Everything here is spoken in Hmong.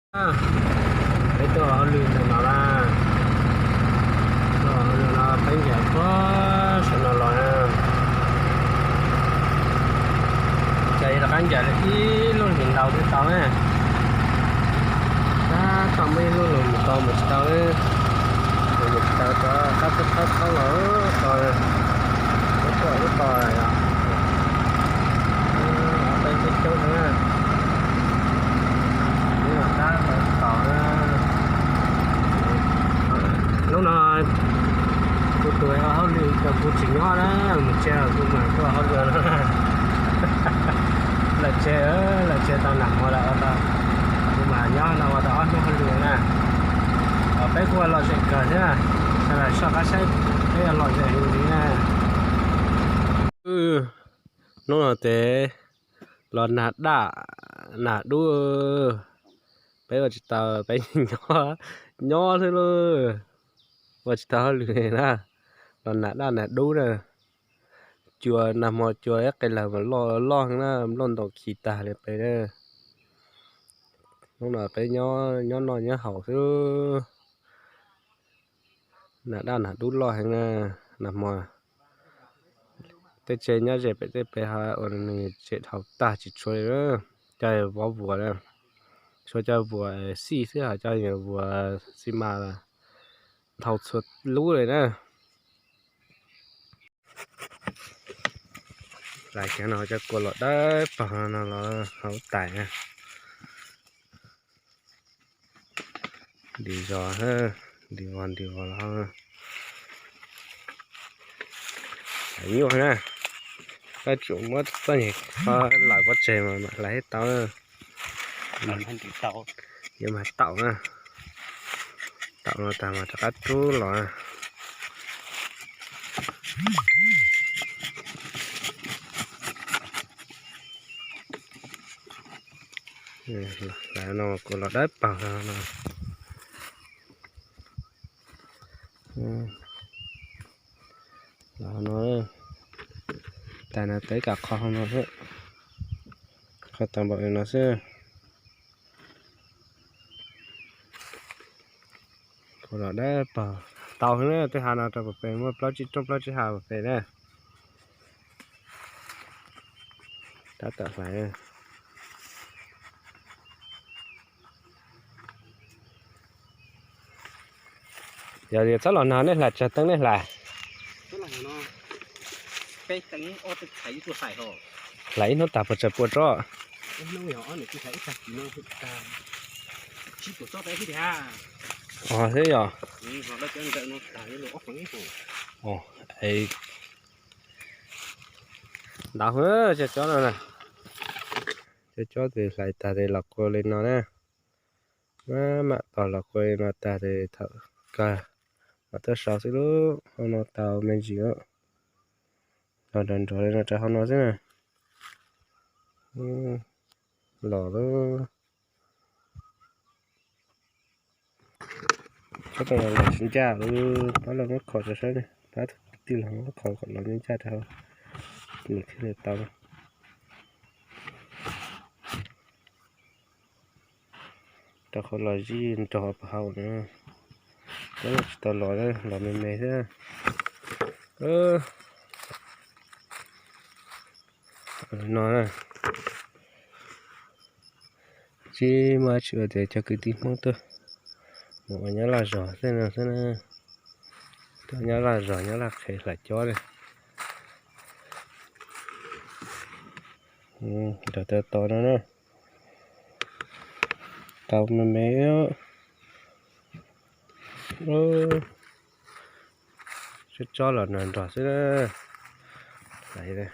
Peb tuaj hauj lwm ntawm no na, tuaj hauj lwm no peb ncaim puag saum no los na. Ces rov qab ncaim ib lub hlis ntau twb tau na. Tab tom muaj ib lub lug mus tau mus tsis tau, mus tsis tau rau qab qab qab los tau, lub toj lub toj yom. Peb coob coob na. Tab tom na. Hnub no kuv tus hauj lwm ces kuv tsis nyob na, mus tsev kuv mam tuaj hauj lwm no. Lawm tsev, lawm tsev tau nag hmo lawm, kuv mam nyob no ua tau ob hnub hauj lwm na. Peb kuj ua lom zem kawg thiab, sawv daws soj qab saib peb ua lom zem heev li na. Hnub no ces los nag daj nag dub, peb ua tsis tau, peb nyob xwb lauj, ua tsis tau hauj lwm na, los nag daj nag dub na. Cua nag hmo cua ib qe lawg mas loj loj heev na, nplooj ntoos khi tag li peb na. Hnub no peb nyob noj nyob haus xwb. Nag daj nag dub loj heev na, nag hmo. Tej tsev nyob ze pem tej pem ho ua nws tsem dhau tag tsis tshuav li, cov vov vuas na, tshuav cov vuas xij xwb, ho cov vuas xi mas dhau txhua lub li na. Hlais kiag no cov kua los dawb paug no los hauv tais na. Ntim zos, ntim vos ntim vos los hlais nyuaj na. Koj tsum muab txoj nyem kho lawm pov tseg mas mam hlais tau. Yuav mas taum na, taum no tag mas rov qab rub los. Hlais no kuv los dawb paug no. Los no, tas no peb kam qhov hauv no xwb, qhov tau npaum li no xwb. Kuv los dawb paug tau xwb na, tej hav no rau pem pem muaj plaub tsib rooj plaub tsib hav pem na. Tab tom hlais. Yog tias txhob los nag nej hlais tsawg teev nej hlais? Hlais ib hnub tag puas tsawg pua tsob? Os xwb yog. Ntau cov tsob no na. Cov tsob tes hlais tag tes los kua li no na. Mam tos los kua li no tag tes thaum kawg mam tuaj sau xwb lub hauv no tau me ntsis. Los nrov nrov li no rau hauv no xwb na. Los lawm. Tsob no los tsis ncaj, pab los muab kho rau saib, pab tus kwv tij los muab kho kom los ncaj rau hauv, nws thiaj li tau. Rau qhov los zij nrog puag hauv na, peb tsis tau los, los me me thiab. No na, tsis muaj dab tsi ua tias cov kwv tij Hmoob tuaj mus ua nyob laj zog xwb no xwb na. Tuaj nyob laj zog nyob laj qhev hlais cob li. Nrog tau tos no na. Tau me me. Tsob tsob los nrog nrog xwb na.